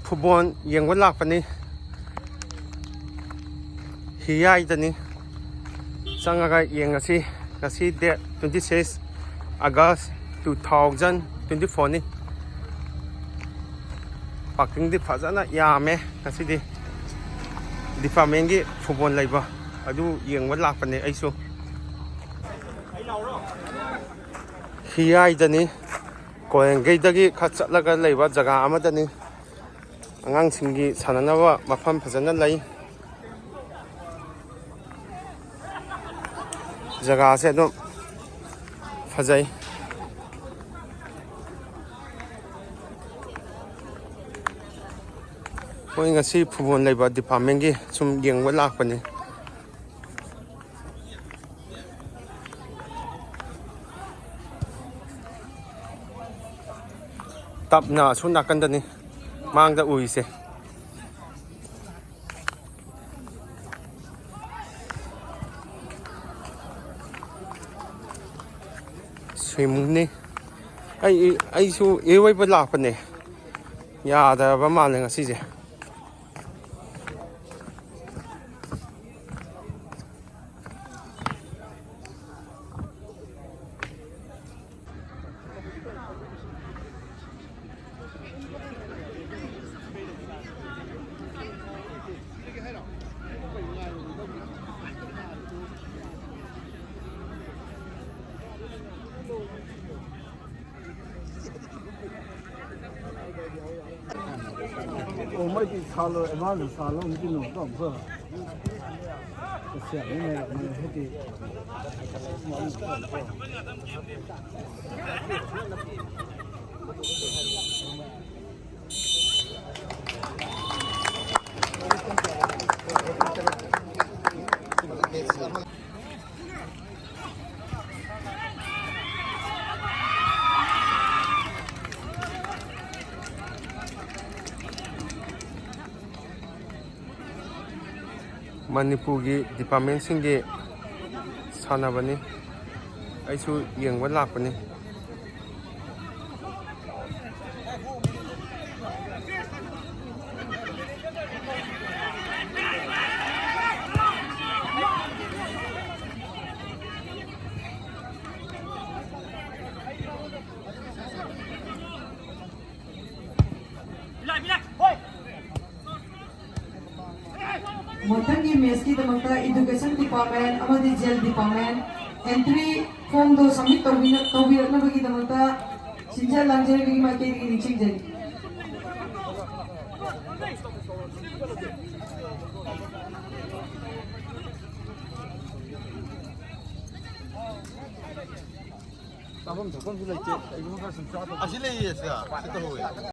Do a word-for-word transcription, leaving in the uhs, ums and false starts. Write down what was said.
Football ꯌꯦꯡꯕ ꯂꯥꯛꯄꯅꯤ꯫ ꯍꯤꯌꯥꯏꯗꯅꯤ꯫ ꯆꯪꯉꯒ ꯌꯦꯡꯉꯁꯤ꯫ ꯉꯁꯤ date twenty six August two thousand twenty fourꯅꯤ꯫ ꯄꯥꯔꯀꯤꯡꯗꯤ ꯐꯖꯅ ꯌꯥꯝꯃꯦ ꯉꯁꯤꯗꯤ꯫ ꯗꯤꯄꯥꯔꯠꯃꯦꯟꯒꯤ ꯐꯨꯠꯕꯣꯜ ꯂꯩꯕ ꯑꯗꯨ ꯌꯦꯡꯕ ꯂꯥꯛꯄꯅꯦ ꯑꯩꯁꯨ꯫ ꯍꯤꯌꯥꯏꯗꯅꯤ꯫ ꯀꯣꯏꯔꯦꯡꯒꯩꯗꯒꯤ ꯈꯔ ꯆꯠꯂꯒ ꯂꯩꯕ ꯖꯒꯥ ꯑꯃꯗꯅꯤ꯫ ꯑꯉꯥꯡꯁꯤꯡꯒꯤ ꯁꯥꯟꯅꯅꯕ ꯃꯐꯝ ꯐꯖꯅ ꯂꯩ꯫ ꯖꯒꯥꯁꯦ ꯑꯗꯨꯝ ꯐꯖꯩ꯫ ꯃꯣꯏ ꯉꯁꯤ ꯐꯨꯠꯕꯣꯜ ꯂꯩꯕ ꯗꯤꯄꯥꯔꯠꯃꯦꯟꯒꯤ ꯁꯨꯝ ꯌꯦꯡꯕ ꯂꯥꯛꯄꯅꯤ꯫ ꯇꯞꯅ ꯑꯁꯣꯝ ꯅꯥꯀꯟꯗꯅꯤ ꯃꯥꯡꯗ ꯎꯔꯤꯁꯦ꯫ ꯁ꯭ꯋꯤꯃꯤꯡꯅꯤ꯫ ꯑꯩ, ꯑꯩꯁꯨ ꯏꯔꯣꯏꯕ ꯂꯥꯛꯄꯅꯦ꯫ ꯌꯥꯗꯔꯕ ꯃꯥꯜꯂꯦ ꯉꯁꯤꯁꯦ꯫ ꯑꯣ, ꯃꯣꯏꯗꯤ ꯁꯥꯜꯂꯣ, ꯑꯦꯗꯚꯥꯟꯁ ꯁꯥꯜꯂꯣ, ꯍꯧꯖꯤꯛꯇꯤ ꯅꯣꯡ ꯇꯧꯕ꯫ ꯇꯁꯦꯡꯅ ꯂꯩꯔꯝꯃꯦ ꯍꯥꯏꯗꯤ꯫ ꯃꯅꯤꯄꯨꯔꯒꯤ ꯗꯤꯄꯥꯔꯠꯃꯦꯟꯁꯤꯡꯒꯤ ꯁꯥꯟꯅꯕꯅꯤ꯫ ꯑꯩꯁꯨ ꯌꯦꯡꯕ ꯂꯥꯛꯄꯅꯤ꯫ ꯃꯊꯪꯒꯤ ꯃꯦꯠꯁꯀꯤꯗꯃꯛꯇ ꯏꯗꯨꯀꯦꯁꯟ ꯗꯤꯄꯥꯔꯠꯃꯦꯟ ꯑꯃꯗꯤ ꯖꯦꯜ ꯗꯤꯄꯥꯔꯠꯃꯦꯟ ꯑꯦꯟꯇ꯭ꯔꯤ ꯐꯣꯝꯗꯣ ꯁꯕꯃꯤꯠ ꯇꯧꯕꯤꯅ-, ꯇꯧꯕꯤꯔꯛꯅꯕꯒꯤꯗꯃꯛꯇ ꯁꯤꯟꯖ ꯂꯥꯡꯖꯔꯤꯕꯒꯤ ꯃꯥꯏꯀꯩꯗꯒꯤ ꯅꯤꯡꯁꯤꯡꯖꯔꯤ꯫ ꯆꯥꯐꯝ ꯊꯛꯐꯝꯁꯨ ꯂꯩꯇꯦ꯫ ꯀꯩꯒꯨꯝꯕ ꯈꯔ ꯁꯨꯝ ꯆꯥꯗꯕ ꯑꯁꯤ ꯂꯩꯌꯦ, ꯁꯤꯗ꯫ ꯁꯤ ꯇꯧꯍꯧꯋꯦ꯫